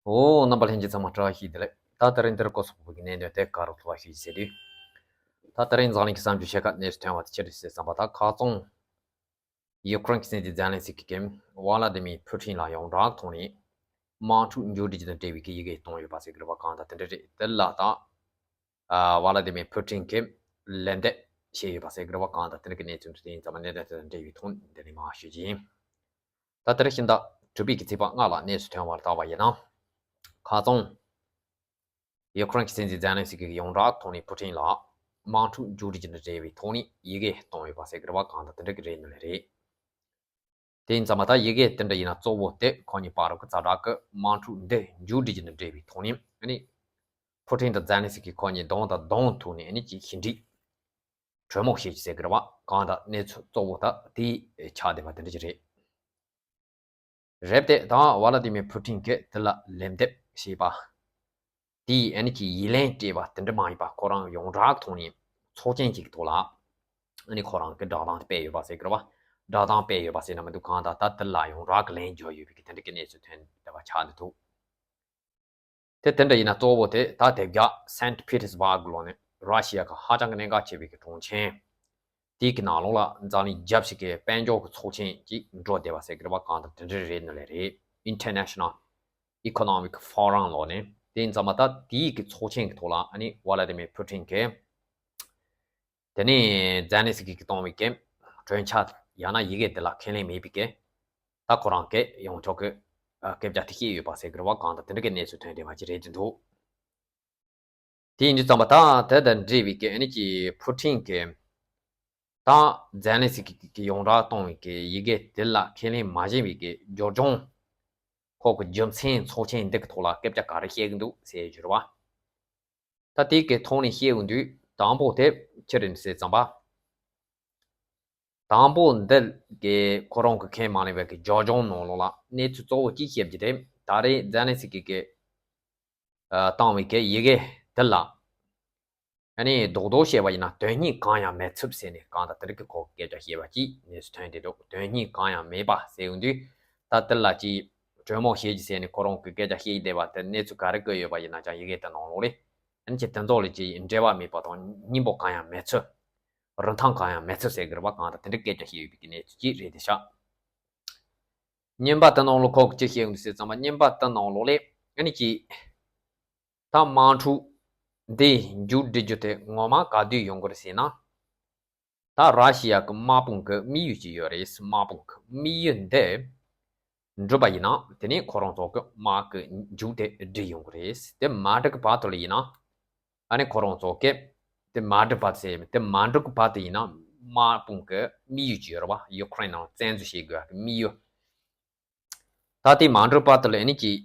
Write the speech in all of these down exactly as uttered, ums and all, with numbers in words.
ཨོ། རྣམ་པ་ལྷན་རྒྱས་ཚང་མ་བཀྲ་ཤིས་བདེ་ལེགས། ད་དེ་རིང་འདིར་སྐོར་སོགས་པོ་གི་གནད་དོན་དེ་ག་རུ་ཐུག་པ་ཞུ་ཞིག་ཟེར་དུས། ད་དེ་རིང་འཛམ་གླིང་གི་བསམ་རྒྱུ་ཕྱེད་ཀ་གནས་སུ་ཐོན་པ་དེ་ཅི་རེད་ཟེར་བསམ་པ། ད་ཁ་སང་ཡུ་ཀེ་རེན་གྱི་སྲིད་འཛིན་ཛེ་ལན་སི་ཀི་གིས་ཝ་ལ་དི་མིར་ཕུ་ཊིན་ལ་ཡོངས་གྲགས་ཐོག་ནས་དམག་འཁྲུག་མཇུག་སྒྲིལ་རྒྱུ་དང་འབྲེལ་བའི་གི་ཡི་གེ་བཏོན་ཡོད་པ་ཟེར་གི་རེད་པ། གང་ལྟར་དེ་འདྲ་རེད། དེ་ལ་ད་ཝ་ལ་དི་མིར་ཕུ་ཊིན་གྱིས་ལན་འདེབས་བྱས་ཡོད་པ་ཟེར་གི་རེད་པ། གང་ལྟར་དེ་འདྲ་གི་གནས་ཚུལ་འདི་དེ་ཡིན་ཙང་མ་གནད་དོན་དེ་དང་འབྲེལ་བའི་ཐོག་འདི་ནས་མར་ཞུ་རྒྱུ་ཡིན། ད་ལྟར་ཕྱི་ཟླ་དྲུག་པའི་གི་ཚེས་པ་ལྔ་ལ་གནས་སུ་ཐོན་པར་བལྟ་བ་ཡིན་ན། ཁ་སང་ཡུ་ཀེ་རེན་གྱི་སྲིད་འཛིན་ཛེ་ལན་སི་ཀི་གིས་ཡོངས་གྲགས་ཐོག་ནས་ཕུ་ཊིན་ལ་དམག་འཁྲུག་མཇུག་སྒྲིལ་རྒྱུ་དང་འབྲེལ་བའི་ཐོག་ནས་ཡི་གེ་བཏོན་ཡོད་པ་ཟེར་གི་རེད་པ། གང་ལྟར་དེ་འདྲ་གི་རེད་ནི་ལས་རེད། དེ་ཡིན་ཙང་མ་ད་ཡི་གེ་དེ་འདྲ་ཡིན་ན་གཙོ་བོ་དེ་ཁོ་གཉིས་བར་གྱི་ཛ་དྲག་གི་དམག་འཁྲུག་འདི་མཇུག་སྒྲིལ་རྒྱུ་དང་འབྲེལ་བའི་ཐོག་ནས་ཨ་ནི། ཕུ་ཊིན་དང་ཛེ་ལན་སི་ཀི་ཁོ་གཉིས་གདོང་དང་གདོང་ཐུག་ནས་ཨ་ནི་ཅིག་ཞི་འགྲིག་གྲོས་མོལ་བྱེད་ཀྱི་ཟེར་གི་རེད་པ། གང་ལྟར་གནས་ཚུལ་གཙོ་བོ་ད་དེ་ཆགས་བསྡད་པ་དེ་འདྲ་ཅིག་རེད། རེད་དེ་ད་ཝ་ལ་དི་མིར་ཕུ་ཊིན་གྱིས་དེ་ལ་ལན་འདེབས་བྱས་པ། དེའི་ཨ་ནི་ཅིག་ཡིད་ལན་སྤྲད་པ་དེ་འདྲ་མ་ཡིན་པ། ཁོ་རང་ཡོངས་གྲགས་ཐོག་ནས་ཚོགས་ཆེན་ཅིག་གི་ཐོག་ལ་ཨ་ནི་ཁོ་རང་གི་བསྒྲགས་གཏམ་དེ་སྤེལ་ཡོད་པ་ཟེར་གི་རེད་པ། བསྒྲགས་གཏམ་སྤེལ་ཡོད་པ་ཟེར་ན་མི་འདུག། གང་ལྟར་ད་དེ་ལ་ཡོངས་གྲགས་ཀྱི་ལན་བརྒྱབ་ཡོད་པའི་གི་དེ་འདྲ་གི་གནས་ཚུལ་ཐོན་བསྡད་པ་ཆགས་འདུག། དེ་དེ་འདྲ་ཡིན་ན་གཙོ་བོ་དེ་ད་དེ་བརྒྱ་སེན་ཊི་པི་ཏེར་སྦག་ལོགས་ནས་ར་ཤི་ཡ་གི་ཧ་ཅང་གི་གནད་འགག་ཆེ་བའི་གི་གྲོང་ཁྱེར་དེའི་གི་ནང་ལོགས་ལ་འཛམ་གླིང་རྒྱབ་ཞིག་གི་དཔལ་འབྱོར་གི་ཚོགས་ཆེན་ཅིག་འགྲོ་བསྡད་པ་ཟེར་གི་རེད་པ། གང་ལྟར་དེ་འདྲ་རེད་ནི་ལས་རེད། International Economic Forum ལོགས་ནས། དེ་ཡིན་ཙང་མ་ད་དེའི་གི་ཚོགས་ཆེན་གི་ཐོག་ལ་ཨ་ནི་ཝ་ལ་དི་མིར་ཕུ་ཊིན་གྱིས། དེ་ནས་ཛེ་ལན་སི་ཀི་གིས་བཏང་བའི་གི་གྲོས་འཆར་ཡང་ན་ཡི་གེ་དེ་ལ་ཁས་ལེན་མེད་པའི་གི་ད་ཁོ་རང་གིས་ཡོངས་གྲགས་ཀྱི་སྐད་ཆ་དེ་བཤད་ཡོད་པ་ཟེར་གི་རེད་པ། གང་ལྟར་དེ་འདྲ་གི་གནས་ཚུལ་ཐོན་བསྡད་པ་ཅིག་རེད་འདུག། དེ་ཡིན་དུས་ཙམ་པ་ད་དེ་དང་འབྲེལ་བའི་གི་ཨ་ནི་ཅིག་ཕུ་ཊིན་གྱིས་ད་ཛེ་ལན་སི་ཀི་གིས་ཡོངས་གྲགས་བཏང་བའི་གི་ཡི་གེ་དེ་ལ་ཁས་ལེན་མ་བྱས་པའི་གི་སྦྱོར་སྦྱོང་ཁོ་གི་རྒྱུ་མཚན་ཚོགས་ཆེན་འདི་གི་ཐོག་ལ་སྐད་ཆ་ག་རེ་བཤད་གི་འདུག་ཟེར་གི་རེད་པ། ད་དེ་གི་ཐོག་ནས་བཤད་ཡོང་དུས་དང་པོ་དེ་ཅི་རེད་ཟེར་ཙམ་པ། དང་པོ་འདི་གི་ཁོ་རང་གི་ཁས་མ་ལེན་པའི་གི་སྦྱོར་སྦྱོང་ནང་ལོགས་ལ་གནས་ཚུལ་གཙོ་བོ་གཅིག་བཤད་རྒྱུ་དེ། ད་རེས་ཛེ་ལན་སི་ཀི་གིས་ཨ་བཏང་བའི་གི་ཡི་གེ་དེ་ལ་ཨ་ནི་རྡོག་རྡོག་བཤད་པ་ཡིན་ན་དོན་སྙིང་གང་ཡང་མེད་ཚུལ་ཟེར་ནས། གང་ལྟར་དེ་འདྲ་གི་ཁོ་གི་སྐད་ཆ་བཤད་པ་ཅིག་གནས་ཚུལ་ཐོན་བསྡད་འདུག། དོན་སྙིང་གང་ཡང་མེད་པ་ཟེར་ཡོང་དུས་ད་དེ་ལ་ཅིག་གྲོས་མོལ་བྱེད་རྒྱུ་ཟེར་ནས་ཁོ་རང་གི་སྐད་ཆ་བཤད་བསྡད་པ་དེ་གནས་ཚུལ་ག་རེ་བཀོད་ཡོད་པ་ཡིན་ན་ཀྱང་ཡི་གེ་དེ་ནང་ལོགས་ལ། ཨ་ནི་ཅིག་དེ་ཚོ་ལ་ཅིག་འབྲེལ་བ་མེད་པ་དང་སྙིང་པོ་གང་ཡང་མེད་ཚུལ། རིན་ཐང་གང་ཡང་མེད་ཚུལ་ཟེར་གི་རེད་པ། གང་ལྟར་དེ་འདྲའི་སྐད་ཆ་བཤད་ཡོད་པའི་གི་གནས་ཚུལ་ཅིག་རེད་དེ་ཤག། གཉིས་པ་དེ་ནང་ལོགས་ཁོ་གིས་ཅི་བཤད་ཡོད་ཟེར་ཙམ་པ། གཉིས་པ་དེ་ནང་ལོགས་ལ་ཨ་ནི་ཅིག་ད་དམག་འཁྲུག་འདི་མཇུག་སྒྲིལ་རྒྱུ་དེ་ངོ་མ་ག་དུས་ཡོང་གི་རེད་ཟེར་ན། ད་ར་ཤི་ཡ་གི་དམག་དཔུང་གི་དམིགས་ཡུལ་ཅིག་ཡོད་རེད། དམག་དཔུང་གི་དམིགས་ཡུལ་འདི་འགྲུབ་པ་ཡིན་ན་དེ་ནས་ཁོ་རང་ཚོ་གི་དམག་གི་མཇུག་དེ་སྒྲིལ་ཡོང་གི་རེད། དེ་མ་འགྲིག་གི་བར་དུ་ལ་ཡིན་ན། ཨ་ནི་ཁོ་རང་ཚོ་གི་དེ་མ་འགྲིག་བར་དུ་ཟེར་ཡིན། དེ་མ་འགྲིག་གི་བར་དུ་ཡིན་ན་དམག་དཔུང་གི་དམིགས་ཡུལ་ཅིག་ཡོད་རེད་པ། ཡུ་ཀེ་རེན་ནང་བཙན་འཛུལ་བྱེད་དགོས་པ་གི་དམིགས་ཡུལ། ད་དེ་མ་འགྲུབ་བར་དུ་ལ་ཨ་ནི་ཅིག་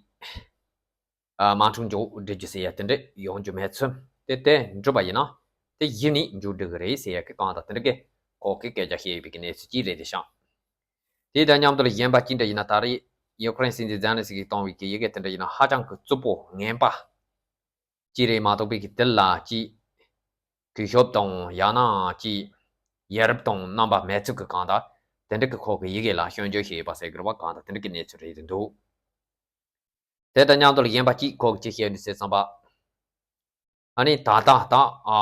ཨ་དམག་འཁྲུག་མཇུག་སྒྲིལ་རྒྱུ་ཟེར་ཡ་དེ་འདྲ་ཡོང་རྒྱུ་མེད་ཚུལ། དེ་དེ་འགྲུབ་པ་ཡིན་ན་དེ་གཞི་ནས་མཇུག་སྒྲིལ་གི་རེད་ཟེར་ཡ་གི་གང་ལྟར་དེ་འདྲ་གི་ཁོ་གིས་སྐད་ཆ་བཤད་ཡོད་པའི་གི་གནས་ཚུལ་ཅིག་རེད་དེ་ཤག། དེ་དང་མཉམ་དུ་ལ་གཞན་པ་ཅི་འདྲ་ཡིན་ན། ད་རེས་ཡུ་ཀེ་རེན་སྲིད་འཛིན་ཛེ་ལན་སི་ཀིས་བཏང་བའི་གི་ཡི་གེ་དེ་འདྲ་ཡིན་ན་ཧ་ཅང་གི་རྩུབ་པོ་ངན་པ་ཅིག་རེད་མ་གཏོགས་པའི་གི་དེ་ལ་ཅིག་གུས་ཞབས་དང་ཡང་ན་ཅིག་ཡ་རབས་དང་རྣམ་པ་མེད་ཚུལ་གི་གང་ལྟར་དེ་འདྲ་གི་ཁོ་གི་ཡི་གེ་ལ་སྐྱོན་བརྗོད་བྱས་ཡོད་པ་ཟེར་གི་རེད་པ། གང་ལྟར་དེ་འདྲ་གི་གནས་ཚུལ་རེད་དེ་འདུག། དེ་དང་མཉམ་དུ་ལ་གཞན་པ་གཅིག་ཁོ་གིས་ཅི་བཤད་འདུག་ཟེར་ཙམ་པ། ཨ་ནི་ད་ལྟ་ད་ཨ་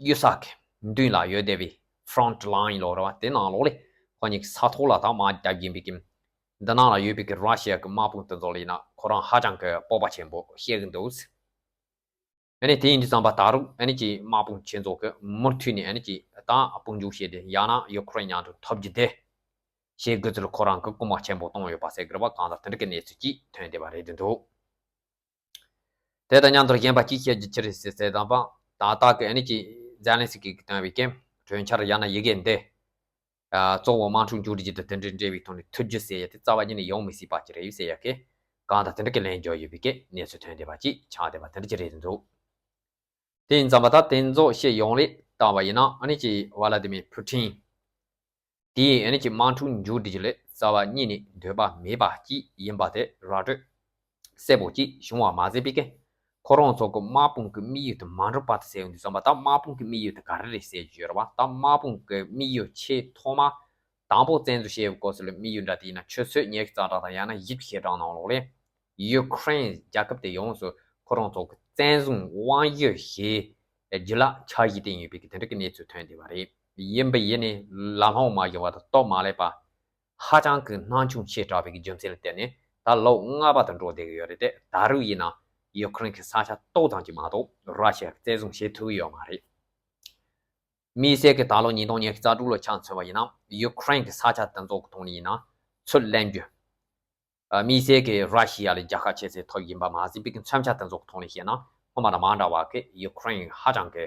གཡུལ་ས་གི་མདུན་ལ་ཡོད་བསྡད་པའི་ཕ་རོན་ཊི་ལའིན་ལོ་རེད་པ། དེ་ནང་ལོགས་ལ་ཁོ་གཉིས་ཀྱི་ས་ཐོག་ལ་ད་དམག་རྒྱག་གིན་པའི་གི་འདི་ནང་ལ་ཡོད་པའི་གི་ར་ཤི་ཡ་གི་དམག་དཔུང་དེ་ཚོ་ལ་ཡིན་ན་ཁོ་རང་ཧ་ཅང་གི་སྤོབས་པ་ཆེན་པོ་བཤད་གི་འདུག། ཨ་ནི་དེ་ཡིན་དུས་ཙམ་པ་ད་རུང་ཨ་ནི་ཅིག་དམག་དཔུང་ཆེ་ཚོ་གི་མུ་མཐུད་ནས་ཨ་ནི་ཅིག་ད་དཔུང་འཇུག་བྱས་ཏེ་ཡང་ན་ཡུ་ཀེ་རེན་མཉམ་དུ་ཐུག་རྒྱུ་དེ་བྱེད་དགོས་ཚུལ་ཁོ་རང་གི་སྐུལ་མ་ཆེན་པོ་བཏང་ཡོད་པ་ཟེར་གི་རེད་པ། གང་ལྟར་དེ་འདྲ་གི་གནས་ཚུལ་ཅིག་ཐོན་བསྡད་པ་རེད་དེ་འདུག། དེ་དང་མཉམ་དུ་གཞན་པ་གཅིག་བཤད་རྒྱུ་ཅི་རེད་ཟེར་ཟེར་དང་པ། ད་ལྟ་གི་ཨ་ནི་ཅིག་ཛེ་ལན་སི་ཀི་གིས་བཏོན་པའི་གི་གྲོས་འཆར་ཡང་ན་ཡི་གེ་འདི་ཨ་གཙོ་བོ་དམག་འཁྲུག་མཇུག་སྒྲིལ་རྒྱུ་དང་དེ་འདྲའི་འབྲེལ་བའི་ཐོག་ནས་ཐུགས་རྒྱུ་ཟེར་ཡ་དེ་རྩ་བ་ཉིད་ནས་ཡོང་མི་སྲིད་པ་ཅིག་རེད་ཟེར་ཡ་གི་གང་ལྟར་དེ་འདྲ་གི་ལན་བརྒྱབ་ཡོད་པའི་གི་གནས་ཚུལ་ཐོན་བསྡད་པ་ཅིག་ཆགས་བསྡད་པ་དེ་འདྲ་ཅིག་རེད་འདུག། དེ་ཡིན་ཙང་པ་ད་དེ་ཚོ་བཤད་ཡོང་ལེ་བལྟ་བ་ཡིན་ན་ཨ་ནི་ཅིག་ཝ་ལ་དི་མིར་ཕུ་ཊིན་དེས་ཨ་ནི་ཅིག་དམག་འཁྲུག་མཇུག་སྒྲིལ་རྒྱུ་ལ་རྩ་བ་ཉིད་ནས་འདོད་པ་མེད་པ་ཅིག་ཡིན་པ་དེ་ར་སྤྲོད་གསལ་པོ་ཅིག་བྱུང་བ་མ་ཟད་པའི་གི་ཁོ་རང་ཚོ་གི་དམག་དཔུང་གི་དམིགས་ཡུལ་དེ་མ་འགྲུབ་བར་དུ་ཟེར་ཡོང་དུས་ཙམ་པ། ད་དམག་དཔུང་གི་དམིགས་ཡུལ་དེ་ག་རེ་རེད་ཟེར་གྱི་ཡོད་རེད་པ། ད་དམག་དཔུང་གི་དམིགས་ཡུལ་ཆེས་ཐོག་མ་དང་པོ་བཙན་འཛུལ་བྱེད་དགོས་ས་ལ་དམིགས་ཡུལ་འདྲ་དེ་ཡིན་ན་ཆུ་ཚོད་ཉི་ཤུ་རྩ་གྲངས་དང་ཡང་ན་བཞི་བཅུ་ཞེ་གྲངས་ནང་ལོགས་ལ་ ཡུ་ཁུ་རེན་རྒྱལ་ཁབ་དེ་ཡོངས་སུ་ཁོ་རང་ཚོ་གི་བཙན་བཟུང་དབང་ཡོད་ཞེས་རྒྱུ་ལ་ཆ་བཞག་བསྟན་ཡོད་པའི་གི་དེ་འདྲ་གི་གནས་ཚུལ་ཐོན་བསྡད་པ་རེད། ཡིན་པ་ཡིན་ནའི་ལམ་ལྷོང་མ་བྱུང་བ་དང་སྟོབས་མ་ལེགས་པ། ཧ་ཅང་གི་སྣང་ཆུང་ཆེ་དྲགས་པའི་གི་རྒྱུ་མཚན་ལ་བརྟེན་ནས་ད་ལོ་ལྔ་པ་དུ་འགྲོ་བསྡད་ཀྱི་ཡོད་རེད་དེ། ད་རུང་ཡིན་ན་ཡུ་ཁུ་རེན་གྱི་ས་ཆ་ཏོག་ཙམ་ཅིག་མ་གཏོགས་ར་ཤི་ཡ་གིས་བཙན་བཟུང་བྱེད་ཐུབ་ཀྱི་ཡོད་མ་རེད། དམིགས་བསལ་གྱི་ད་ལོ་ཉིས་སྟོང་ཉི་ཤུ་རྩ་དྲུག་ལོ་ཆ་མཚོན་པ་ཡིན་ན་ཡུ་ཁུ་རེན་གྱི་ས་ཆ་དེ་ཚོ་གི་ཐོག་ནས་ཡིན་ན་ཚུར་ལེན་རྒྱུ། ཨ། དམིགས་བསལ་གྱི་ར་ཤི་ཡ་ལ་རྒྱལ་ཁ་ཁྱེར་སའི་ཐབས་ཡིན་པ་མ་ཟད་པའི་གི་མཚོན་ཆ་དེ་ཚོ་གི་ཐོག་ནས་བཤད་ན་སྔོན་མ་དང་མ་འདྲ་བ་གི་ཡུ་ཁུ་རེན་ཧ་ཅང་གི་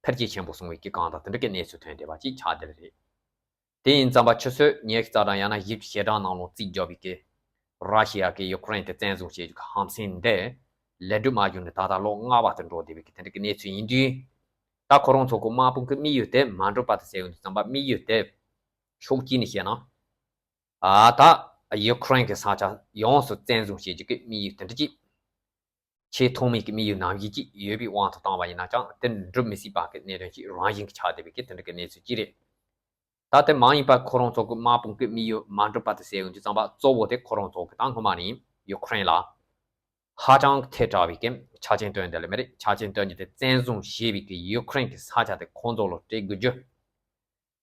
འཕེལ་རྒྱས་ཆེན་པོ་སོང་བའི་གི་གང་དང་དེ་འདྲ་གི་གནས་ཚུལ་ཐོན་བསྡད་པ་ཅིག་ཆགས་བསྡད་རེད། དེ་ཡིན་ཙམ་པ་ཆུ་ཚོད་ཉི་ཤུ་རྩ་གྲངས་ཡང་ན་བཞི་བཅུ་ཞེ་གྲངས་ནང་ལོགས་རྩིས་རྒྱག་པའི་གི་ར་ཤི་ཡ་གིས་ཡུ་ཁུ་རེན་དེ་བཙན་བཟུང་བྱེད་རྒྱུ་གི་ཧམ་སེམས་འདི་ལེགས་གྲུབ་མ་བྱུང་ནས་ད་ལྟ་ལོ་ལྔ་བར་དུ་འགྲོ་བསྡད་པའི་གི་དེ་འདྲ་གི་གནས་ཚུལ་ཡིན་དུས། ད་ཁོ་རང་ཚོ་གི་དམག་དཔུང་གི་དམིགས་ཡུལ་དེ་མ་འགྲུབ་པ་དེ་ཟེར་ཡོང་དུས་ཙམ་པ་དམིགས་ཡུལ་དེ་ཕྱོགས་གཅིག་ནས་བཤད་ན། ཨ། ད་ཡུ་ཁུ་རེན་གྱི་ས་ཆ་ཡོངས་སུ་བཙན་བཟུང་བྱེད་རྒྱུ་གི་དམིགས་ཡུལ་དེ་འདྲ་ཅིག་ཆེས་ཐོག་མའི་གི་དམིགས་ཡུལ་ནང་བཞིན་ཅིག་ཡོད་པའི་དབང་དུ་བཏང་བ་ཡིན་ན་ཅང་དེ་འགྲུབ་མི་སྲིད་པ་གི་གནད་དོན་ཅིག་རང་བཞིན་གྱི་ཆགས་བསྡད་པའི་གི་དེ་འདྲ་གི་གནས་ཚུལ་ཅིག་རེད། ད་དེ་མ་ཡིན་པ་ཁོ་རང་ཚོ་གི་དམག་དཔུང་གི་དམིགས་ཡུལ་མ་འགྲུབ་པ་དེ་ཟེར་ཡོང་དུས་ཙམ་པ་གཙོ་བོ་དེ་ཁོ་རང་ཚོ་གི་ད་སྔོན་མ་ནས་ཡུ་ཁུ་རེན་ལ་ཧ་ཅང་ཐལ་དྲགས་པའི་གི་ཆ་རྐྱེན་བཏོན་བསྡད་ལེ་མ་རེད། ཆ་རྐྱེན་བཏོན་རྒྱུ་དེ་བཙན་བཟུང་བྱས་པའི་གི་ཡུ་ཁུ་རེན་གྱི་ས་ཆ་དེ་ཁོང་ཚོ་ལ་སྤྲད་དགོས་རྒྱུ།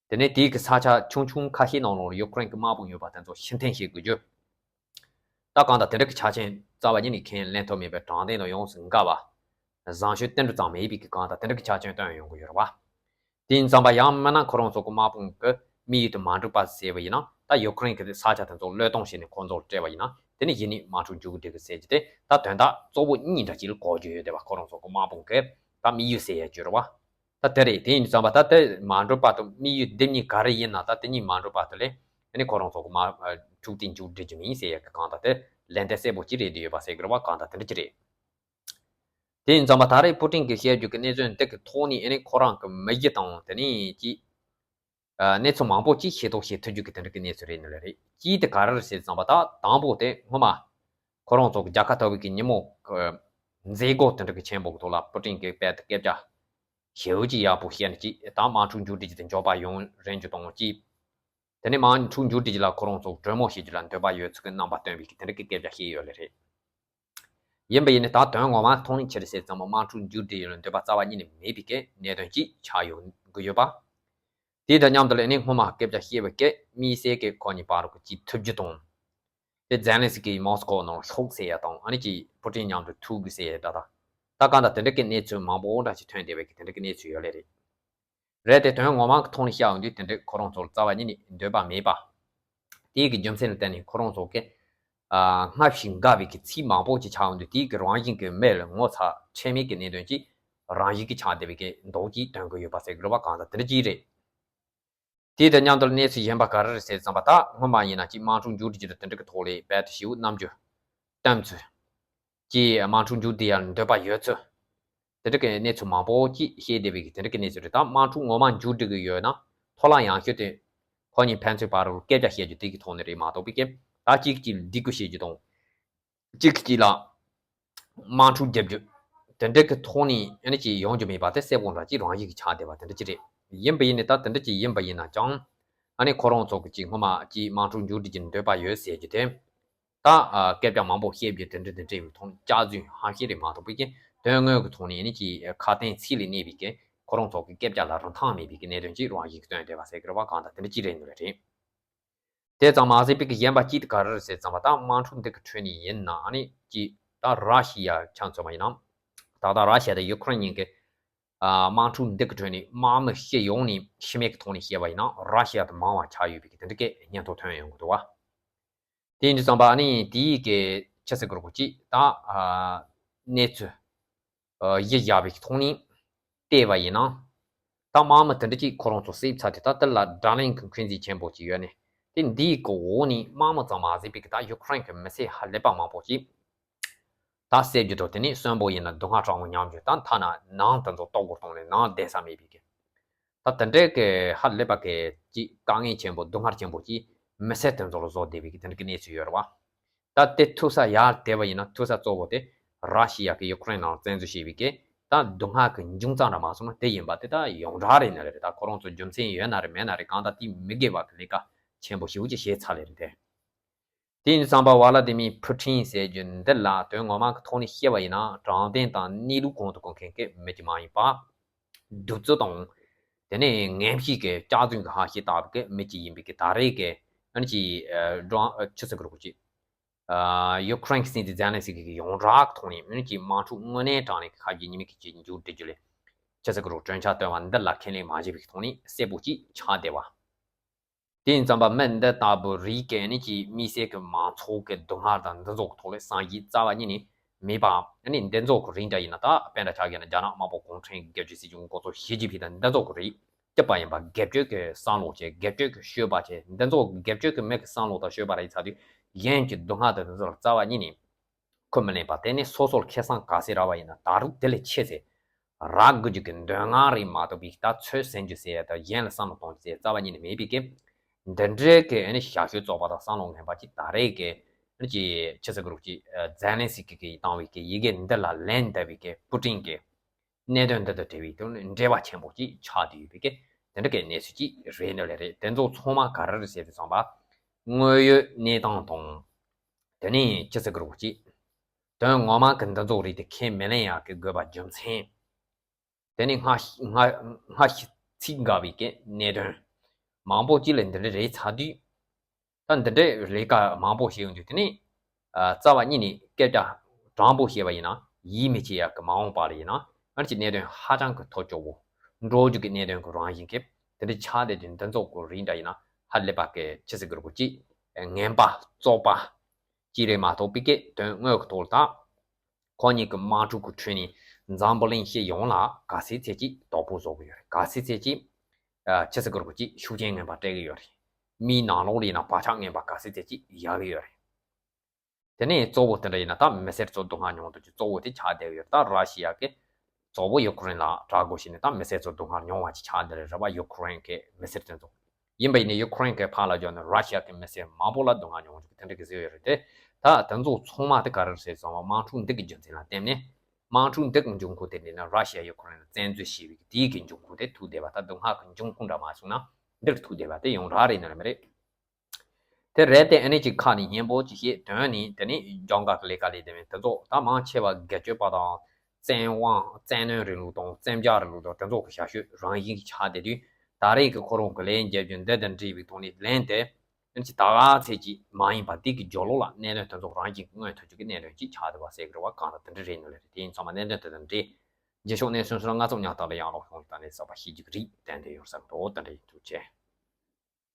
དེ་ནས་དེའི་གི་ས་ཆ་ཆུང་ཆུང་ཁ་ཤས་ནང་ལོགས་ལ་ཡུ་ཁུ་རེན་གྱི་དམག་དཔུང་ཡོད་པ་དེ་ཚོ་ཕྱིར་འཐེན་བྱེད་དགོས་རྒྱུ། ད་གང་ལྟར་དེ་འདྲ་གི་ཆ་རྐྱེན་རྩ་བ་ཉིད་ནས་ཁས་ལེན་ཐུབ་མེད་པའི་དྲང་བདེན་དང་ཡོངས་སུ་འགལ་བ། བཟང་སྤྱོད་བསྟན་འགྲོ་ཙམ་མེད་པའི་གི་གང་ལྟར་དེ་འདྲ་གི་ཆ་རྐྱེན་བཏོན་ཡོང་གི་ཡོད་རེད་བ། དེ་ཡིན་ཙམ་པ་ཡང་མིན་ན་ཁོ་རང་ཚོ་གི་དམག་དཔུང་གི་དམིགས་ཡུལ་དེ་མ་འགྲུབ་པ་ཟེར་བ་ཡིན་ན། ད་ཡུ་ཁུ་རེན་གྱི་ས་ཆ་དེ་ཚོ་བློས་གཏོང་བྱས་ནས་ཁོ་ཚོར་སྤྲད་པ་ཡིན་ན། དེ་ནི་གཞི་ནས་དམག་འཁྲུག་མཇུག་སྒྲིལ་གི་ཟེར་རྒྱུ་དེ་ད་དོན་དག་གཙོ་བོ་གཉིས་འདྲ་ཅིག་ལ་གོ་རྒྱུ་ཡོད་བསྡད་པ། ཁོ་རང་ཚོ་གི་དམག་དཔུང་གི་ད་དམིགས་ཡུལ་ཟེར་ཡ་རྒྱུ་རེད་བ། ད་དེ་རེད། དེ་ཡིན་དུས་ཙམ་པ་ད་དེ་མ་འགྲུབ་པ་དང་དམིགས་ཡུལ་འདི་གཉིས་ག་རེ་ཡིན་ན། ད་དེ་གཉིས་མ་འགྲུབ་པ་དེ་ལས་ཨ་ནི་ཁོ་རང་ཚོ་གི་དམག་འཁྲུག་དེ་མཇུག་སྒྲིལ་རྒྱུ་མིན་ཟེར་ཡ་གི་གང་ལྟར་དེ་ལན་འདེབས་གསལ་པོ་ཅིག་རེད་བསྡད་ཡོད་པ་ཟེར་གི་རེད་བ། གང་ལྟར་དེ་འདྲ་ཅིག་རེད། དེ་ཡིན་ཙམ་པ་ད་རེས་པུ་ཏིན་གྱིས་བཤད་རྒྱུ་གི་གནས་ཚུལ་འདི་གི་ཐོག་ནས་ཨ་ནི་ཁོ་རང་གི་མི་གཞི་དང་དེ་ནས་ཅིག་ཨ། གནས་ཚུལ་མང་པོ་ཅིག་ཤེས་རྟོགས་བྱེད་ཐུབ་རྒྱུ་གི་དེ་འདྲ་གི་གནས་ཚུལ་རེད་ནི་ལ་རེད། གཅིག་དེ་ག་རེ་རེད་ཟེར་ཙམ་པ་ད་དང་པོ་དེ་སྔོན་མ་ཁོ་རང་ཚོ་གི་རྒྱལ་ཁ་ཐོབ་པའི་གི་ཉིན་མོ་གི་མཛད་སྒོ་དེ་འདྲ་གི་ཆེན་པོ་གི་ཐོག་ལ་པུ་ཏིན་གྱིས་དཔེ་དེ་སྐད་ཆ་ཞེ་པོ་ཅིག་ཡག་པོ་བཤད་ནས་ཅིག་ད་དམག་འཁྲུག་མཇུག་སྒྲིལ་རྒྱུ་དེ་མགྱོགས་པ་ཡོང་རན་རྒྱུ་དང་ཅིག་དེ་ནས་དམག་འཁྲུག་མཇུག་སྒྲིལ་རྒྱུ་ལ་ཁོ་རང་ཚོ་གྲོས་མོལ་བྱེད་རྒྱུ་ལ་འདོད་པ་ཡོད་ཚུལ་གྱི་རྣམ་པ་སྟོན་པའི་གི་དེ་འདྲ་གི་སྐད་ཆ་བཤད་ཡོད་ལེ་རེད། ཡིན་པ་ཡིན་ནའི་ད་དོན་ངོ་མ་མཐོང་ནི་ཆི་རེད་ཟེར་ཙམ་པ་དམག་འཁྲུག་མཇུག་སྒྲིལ་ཡོད་ལ་འདོད་པ་རྩ་བ་ཉིད་ནས་མེད་པའི་གི་གནད་དོན་ཅིག་ཆགས་ཡོང་གི་ཡོད་པ། དེ་དང་མཉམ་དུ་ལ་ནི་སྔོན་མ་སྐད་ཆ་བཤད་པའི་གི་དམིགས་བསལ་གི་ཁོ་གཉིས་བར་གྱི་ཅིག་ཐུག་རྒྱུ་དང་། དེ་ཛེ་ལན་སི་ཀི་མོ་སི་ཀོ་ནང་ཤོག་ཟེར་ཡ་དང་ཨ་ནི་ཅིག་པུ་ཏིན་མཉམ་དུ་ཐུག་དགོས་ཟེར་ཡ་ད་ད་ད་གང་ལྟར་དེ་འདྲ་གི་གནས་ཚུལ་མང་པོ་འདྲ་ཞིག་ཐོན་བསྡད་པའི་གི་དེ་འདྲ་གི་གནས་ཚུལ་ཡོད་ལེ་རེད། རེད་དེ་དོན་ངོ་མ་གི་ཐོག་ནས་བཤད་ཡོང་དུས་དེ་འདྲའི་ཁོ་རང་ཚོར་རྩ་བ་ཉིད་ནས་འདོད་པ་མེད་པ། དེའི་གི་རྒྱུ་མཚན་ལ་བརྟེན་ནས་ཁོ་རང་ཚོ་གི་ཨ། སྔར་བཞིན་འགལ་བའི་གི་ཚིག་མང་པོ་ཅིག་ཆགས་ཡོང་དུས་དེའི་གི་རང་བཞིན་གི་མེད་ལ་ངོ་ཚ་ཁྲེལ་མེད་ཀྱི་གནད་དོན་ཅིག་རང་བཞིན་གྱི་ཆགས་བསྡད་པའི་གི་མདོག་ཅིག་སྟོན་གི་ཡོད་པ་ཟེར་གི་རེད་བ། གང་ལྟར་དེ་འདྲ་ཅིག་རེད། དེ་དང་མཉམ་དུ་གནས་ཚུལ་གཞན་པ་ག་རེ་རེད་ཟེར་ཙམ་པ་ད་སྔོན་མ་ཡིན་ན་ཅིག་དམག་འཁྲུག་མཇུག་སྒྲིལ་གྱི་དེ་འདྲ་གི་ཐོག་ལ་དཔེ་དེ་ཞིའུ་རྣམ་འགྱུར་སྟོན་ཚུལ། ཀྱིས་དམག་འཁྲུག་མཇུག་སྒྲིལ་ཡ་ལ་འདོད་པ་ཡོད་ཚུལ། དེ་འདྲ་གི་གནས་ཚུལ་མང་པོ་ཅིག་བཤད་བསྡད་པའི་གི་དེ་འདྲ་གི་གནས་ཚུལ་རེད། ད་དམག་འཁྲུག་ངོ་མ་མཇུག་སྒྲིལ་གི་ཡོད་ན་ཐོ་ལ་ཡང་ཤོས་དེ་ཁོ་གཉིས་ཕན་ཚུན་བར་རུ་སྐད་ཆ་བཤད་རྒྱུ་དེ་གི་ཐོག་ནས་རེད་མ་གཏོགས་པའི་གི་ད་གཅིག་གིས་གཅིག་ལ་སྡིགས་སྐུལ་བྱེད་རྒྱུ་དང་། གཅིག་གིས་གཅིག་ལ་དམག་འཁྲུག་རྒྱབ་རྒྱུ་དེ་འདྲ་གི་ཐོག་ནས་ཨ་ནི་ཅིག་ཡོང་རྒྱུ་མེད་པ་དེ་གསལ་པོ་འདྲ་ཅིག་རང་བཞིན་གྱི་ཆགས་བསྡད་པ་དེ་འདྲ་ཅིག་རེད། ཡིན་པ་ཡིན་ནའི་ད་དེ་འདྲ་ཅིག་ཡིན་པ་ཡིན་ན་ཅང་ཨ་ནི་ཁོ་རང་ཚོ་གི་ཅིག་སྔོན་མ་ཅིག་དམག་འཁྲུག་མཇུག་སྒྲིལ་གྱི་འདོད་པ་ཡོད་ཟེར་རྒྱུ་དེ། ད་ཨ་སྐད་ཆ་མང་པོ་བཤད་རྒྱུ་དེ་འདྲ་དེ་འདྲ་ཡི་ཐོག་ནས་སྐྱག་རྫུན་ཧམ་བཤད་རེད་མ་གཏོགས་པའི་གི་དོན་དངོས་ཀྱི་ཐོག་ནས་ཨ་ནི་ཅིག་ཁ་དན་ཚིག་ལ་གནས་པའི་གི་ཁོ་རང་ཚོ་གི་སྐད་ཆ་ལ་རིན་ཐང་མེད་པའི་གི་གནད་དོན་ཅིག་རང་བཞིན་གྱི་སྟོན་བསྡད་པ་ཟེར་གི་རེད་བ། གང་ལྟར་དེ་འདྲ་ཅིག་རེད་འདུག་ལེ་རེད། དེ་ཙམ་མ་ཟད་པའི་གི་གཞན་པ་གཅིག་དེ་ག་རེ་རེད་ཟེར་ཙམ་པ་ད་དམག་འཁྲུག་འདི་གི་ཁྲོད་ནས་ཡིན་ན་ཨ་ནི་ཅིག་ད་ར་ཤི་ཡ་ཆ་མཚོན་པ་ཡིན་ན། ད་ལྟ་ར་ཤི་ཡ་དང་ཡུ་ཁུ་རེན་གཉིས་ཀྱི་ཨ་དམག་འཁྲུག་འདི་གི་ཁྲོད་ནས་དམག་མི་སྤྱི་ཡོངས་ནས་ཤི་རྨས་ཀྱི་ཐོག་ནས་བཤད་པ་ཡིན་ན་ར་ཤི་ཡ་དེ་མང་བ་ཆགས་ཡོད་པའི་གི་དེ་འདྲ་གི་སྙན་ཐོ་ཐོན་ཡོང་གི་འདུག་བ། དེ་ཡིན་དུས་ཙམ་པ་ཨ་ནི་དེའི་གི་ཆི་ཟེར་དགོས་རེད་གོ་ཅིག་ད་ཨ་གནས་ཚུལ་ཨ་གཞི་བཞག་པའི་གི་ཐོག་ནས་བལྟས་པ་ཡིན་ན། ད་དམག་མི་དེ་འདྲ་ཅིག་ཁོ་རང་ཚོ་བསད་ཚར་དུས་ད་དེ་ལ་དགྲ་ལན་གི་འཁོན་འཛིན་ཆེན་པོ་ཅིག་ཡོད་ནས། དེ་འདིའི་གི་འོག་ནས་དམག་མི་ཙམ་མ་ཟད་པའི་གི་ད་ཡུ་ཁུ་རེན་གི་མི་སེར་ཧ་ལས་པ་མང་པོ་ཅིག་ད་བསད་རྒྱུ་དང་དེ་ནས་གསོན་པོ་ཡིན་ན་སྡུག་བསྔལ་གྲང་མོ་མྱོང་རྒྱུ། ད་ཐ་ན་ནང་དེ་ཚོ་ལྟོགས་དགོས་གཏོང་ནས་ནང་བསྡད་ས་མེད་པའི་གི། ད་དེ་འདྲའི་གི་ཧ་ལས་པ་གི་ཅིག་དཀའ་ངལ་ཆེན་པོ་སྡུག་བསྔལ་ཆེན་པོ་ཅིག་མི་སེར་དེ་ཚོ་ལ་བཟོ་བསྡད་པའི་གི་དེ་འདྲ་གི་གནས་ཚུལ་ཡོད་རེད་བ། ད་དེ་ཐུག་ས་ཡར་དེད་པ་ཡིན་ན་ཐུག་ས་གཙོ་བོ་དེ་ར་ཤི་ཡ་གི་ཡུ་ཁུ་རེན་ནང་བཙན་འཛུལ་བྱས་པའི་གི་ད་སྡུག་བསྔལ་གི་འབྱུང་རྩང་འདྲ་མ་སོང་ན་དེ་ཡིན་པ་དེ་ད་ཡོངས་གྲགས་རེད་ནི་རེད། ད་ཁོ་རང་ཚོ་རྒྱུ་མཚན་ཡོད་ན་རེད་མེད་ན་རེད། གང་ལྟར་དེ་མི་དགེ་བ་གི་ལས་ཀ་ཆེན་པོ་ཞེ་པོ་ཅིག་བྱས་ཚར་ལེ་རེད་དེ། དེ་ཡིན་དུས་ཙམ་པ་ཝ་ལ་དི་མི་ཕུ་ཊིན་ཟེར་རྒྱུ་འདི་ལ་དོན་ངོ་མ་གི་ཐོག་ནས་བཤད་པ་ཡིན་ན། དྲང་བདེན་དང་གནས་ལུགས་གོང་དུ་བཀུར་མཁན་གྱི་མི་ཅིག་མ་ཡིན་པ། བདུད་རྩི་དང་། དེ་ནས་ངན་བྱུས་ཀྱི་སྐྱག་རྫུན་གྱི་ཧ་ཤེད་ལྟ་བུ་གི་མི་ཅིག་ཡིན་པའི་གི་ད་རེས་ཀྱི་ཨ་ནི་ཅིག་ཨ་ཌོ་ཨ་ཆི་ཟེར་དགོས་རེད་གོ་ཅིག་ཨ་ཡུ་ཀེ་རེན་གྱི་སྲིད་འཛིན་ཛེ་ལན་སི་ཀི་གི་ཡོངས་གྲགས་ཐོག་ནས་ཨ་ནི་ཅིག་དམག་འཁྲུག་དངོས་གནས་དྲང་གནས་ཀྱི་ཁ་རྗེ་ཉི་མ་གི་ཅིག་མཇུག་སྒྲིལ་རྒྱུ་ལས། ཆི་ཟེར་དགོས་རེད། གྲོས་འཆར་བཏོན་པ་འདི་ལ་ཁས་ལེན་མ་བྱས་པའི་ཐོག་ནས་གསལ་པོ་ཅིག་ཆགས་བསྡད་པ། དེ་ཡིན་ཙམ་པ་མི་འདི་ལྟ་བུ་རིགས་ཀྱི་ཨ་ནི་ཅིག་དམིགས་བསལ་གྱི་མང་ཚོགས་ཀྱི་སྡུག་བསྔལ་དང་འདི་ཚོ་གི་ཐོག་ལ་བསམ་གཞིག་རྩ་བ་ཉིད་ནས་མེད་པ། ཨ་ནི་འདི་ཚོ་གི་རིགས་འདྲ་ཡིན་ན། ད་དཔེ་འདྲ་ཆགས་ཀྱི་ན་རྒྱ་ནག་དམར་པོ་གུང་ཁྲན་སྒེར་གཅོད་སྲིད་གཞུང་འགོ་གཙོ་བྱེད་ཀྱི་ཕི་དང་འདི་ཚོ་གི་རིགས་སྐྱིད་པ་ཡིན་པ། སྒེར་གཅོད་ཀྱི་བསམ་བློ་བྱེད། སྒེར་གཅོད་ཀྱི་སྤྱོད་པ་བྱེད། འདི་ཚོ་སྒེར་གཅོད་ཀྱི་མི་གི་བསམ་བློ་དང་སྤྱོད་པ་ར་ཡིན་ཚ་དུས་གཞན་གྱི་སྡུག་བསྔལ་དང་འདི་ཚོ་ལ་རྩ་བ་ཉིད་ནས་ཁས་མི་ལེན་པ། དེ་ནས་སོ་སོར་ཁེ་བཟང་ག་ཚད་རག་པ་ཡིན་ན་ད་རུང་དེ་ལས་ཆེ་ཚེ་རག་དགོས་རྒྱུ་གི་འདོད་རྔམ་རེད་མ་གཏོགས་པའི་ད་ཚོད་ཟིན་རྒྱུ་ཟེར་ཡ་དང་གཞན་ལ་བསམ་བློ་གཏོང་རྒྱུ་ཟེར་རྩ་བ་ཉིད་ནས་མེད་པའི་གི། འདི་འདྲའི་གི་ཨ་ནི་ཞབས་ཞུ་བཙོག་པ་དང་བསམ་བློ་ངན་པ་ཅིག་ད་རེས་གི་ཨ་ནི་ཅིག་ཆི་ཟེར་དགོས་རེད་གོ་ཅིག་ཛེ་ལན་སི་ཀི་གིས་བཏང་བའི་གི་ཡི་གེ་འདི་ལ་ལན་བཏབ་པའི་གི་པུ་ཏིན་གི་གནད་དོན་འདི་དང་འབྲེལ་བའི་དོན་འབྲེལ་བ་ཆེན་པོ་ཅིག་ཆགས་བསྡད་ཡོད་པའི་གི་དེ་འདྲ་གི་གནས་ཚུལ་ཅིག་རེད་འདོད་ལེ་རེད། དེ་ཚོ་ཚང་མ་ག་རེ་རེད་ཟེར་དུས་ཙམ་པ། དངོས་ཡོད་གནས་སྟངས་དང་། དེ་ནས་ཅི་ཟེར་དགོས་རེད་གོ་ཅིག་དོན་ངོ་མ་གི་འདི་ཚོ་རིགས་དེ་ཁས་མི་ལེན་ཡག་གི་དགོས་པ་རྒྱུ་མཚན། དེ་ནས་སྔ་སྔ་སྔ་ཕྱི་ཚིག་འགའ་བའི་གི་གནད་དོན་མང་པོ་ཅིག་ལ་འདི་འདྲ་རེད་ཚ་དུས། ད་འདི་འདྲའི་ལས་ཀ་མང་པོ་བྱེད་ཡོང་དུས་དེ་ནས་ཨ་རྩ་བ་ཉིད་ནས་སྐད་ཆ་དྲང་པོ་བཤད་པ་ཡིན་ན་ཡིད་མི་ཆེས་ཡག་གི། མ་འོངས་པ་ལ་ཡིན་ན་ཨ་ནི་ཅིག་གནད་དོན་ཧ་ཅང་གི་ཐག་གཅོད་པོ་འགྲོ་རྒྱུ་གི་གནད་དོན་གི་རང་བཞིན་གི་དེ་འདྲ་ཆགས་བསྡད་དུས་འདི་ཚོ་གི་རིགས་འདྲ་ཡིན་ན་ཧ་ལས་པ་གི་ཅི་ཟེར་དགོས་རེད་གོ་ཅིག་ངན་པ་བཙོག་པ་ཅིག་རེད་མ་གཏོགས་པའི་གི་དོན་དངོས་གི་ཐོག་ལ་ད། ཁོ་གཉིས་ཀྱི་དམག་འཁྲུག་གི་ཁྲོད་ནས་འཛམ་བུ་གླིང་སྤྱི་ཡོངས་ལ་ག་ཚད་ཚད་ཅིག་དོ་ཕོག་བཟོ་གི་ཡོད་རེད། ག་ཚད་ཚད་ཅིག་ཨ་ཆི་ཟེར་དགོས་རེད་གོ་ཅིག་ཤུགས་རྐྱེན་ངན་པ་སྤྲད་གི་ཡོད་རེད། མིའི་ནང་ལོགས་ལ་ཡིན་ན་བག་ཆགས་ངན་པ་ག་ཚད་ཚད་ཅིག་བཞག་གི་ཡོད་རེད། དེ་ནས་གཙོ་བོ་དེ་འདྲ་ཡིན་ན་ད་མི་སེར་ཚོ་སྡུག་བསྔལ་མྱོང་དུས་ཀྱི་གཙོ་བོ་དེ་ཆགས་བསྡད་ཡོད་རེད། ད་ར་ཤི་ཡ་གི་གཙོ་བོ་ཡུ་ཁུ་རེན་ལ་དྲག་དགོས་ཤེས་ནས་ད་མི་སེར་ཚོ་སྡུག་བསྔལ་མྱོང་བ་ཅིག་ཆགས་བསྡད་རེད་ར་བ། ཡུ་ཁུ་རེན་གི་མི་སེར་དེ་ཚོ། ཡིན་པ་ཡིན་ནའི་ཡུ་ཁུ་རེན་གྱི་ཕར་ལ་འཇོག་ན་ར་ཤི་ཡ་གི་མི་སེར་མང་པོ་ལ་སྡུག་བསྔལ་མྱོང་བཅུག་གི་དེ་འདྲ་གི་ཟེར་ཡོད་རེད་དེ། ད་དེ་ཚོ་ཚང་མ་དེ་ག་རེ་རེད་ཟེར་སོང་བ། དམག་འཁྲུག་འདི་གི་རྒྱུ་མཚན་ལ་བརྟེན་ནས། དམག་འཁྲུག་འདི་གི་འབྱུང་ཁུངས་དེ་འདི་ན་ར་ཤི་ཡ་ཡུ་ཁུ་རེན་ལ་བཙན་འཛུལ་བྱས་པའི་དེའི་གི་འབྱུང་ཁུངས་དེ་ཐུག་བསྡད་པ། ད་སྡུག་བསྔལ་གི་འབྱུང་ཁུངས་འདྲ་མ་བྱུང་ན་འདིར་ཐུག་བསྡད་པ་དེ་ཡོངས་གྲགས་རེད་ནི་རེད་མི་རེད། དེ་རེད་དེ་ཨ་ནི་ཅིག་ཁ་ནས་སྙན་པོ་ཅིག་བཤད། དོན་ནི་དེ་ནི་རྒྱང་ག་གི་ལས་ཀ་ལས་དེ་མིན་དེ་ཚོ་ད་མང་ཆེ་བ་སྒེར་གཅོད་པ་དང་། བཙན་དབང་བཙན་གནོན་རིང་ལུགས་དང་བཙན་རྒྱལ་རིང་ལུགས་དང་དེ་ཚོ་གི་ཞབས་ཞུ་རང་བཞིན་གྱི་ཆགས་བསྡད་དུས། ད་རེས་ཀྱི་ཁོ་རང་གི་ལན་འཇལ་རྒྱུ་འདི་དང་འབྲེལ་བའི་ཐོག་ནས་ལན་དེ་ཨ་ནི་ཅིག་ད་ག་ཚད་ཅིག་མ་ཡིན་པ་དེ་གི་རྒྱབ་ལོགས་ལ་གནད་དོན་དེ་ཚོ་རང་བཞིན་གྱི་མངོན་ཐུབ་རྒྱུ་གི་གནད་དོན་ཅིག་ཆགས་བསྡད་པ་ཟེར་གི་རེད་བ། གང་ལྟར་དེ་འདྲ་རེད་ནི་རེད། དེ་ཡིན་ཚང་མ་གནད་དོན་དེ་དང་འབྲེལ། རྗེས་ཕྱོགས་གནས་ཚུལ་སོགས་ལ་ང་ཚོ་ཉག་ཐག་ལ་ཡང་ལོག་ཤོང་ལ་ད་ནས་གསར་པ་ཤེས་རྒྱུ་གི་རིགས་ཏན་ཏན་ཡོད་བསམ་འདུག་དེ་འདྲ་ཡིན། ཐུགས་རྗེ་ཆེ།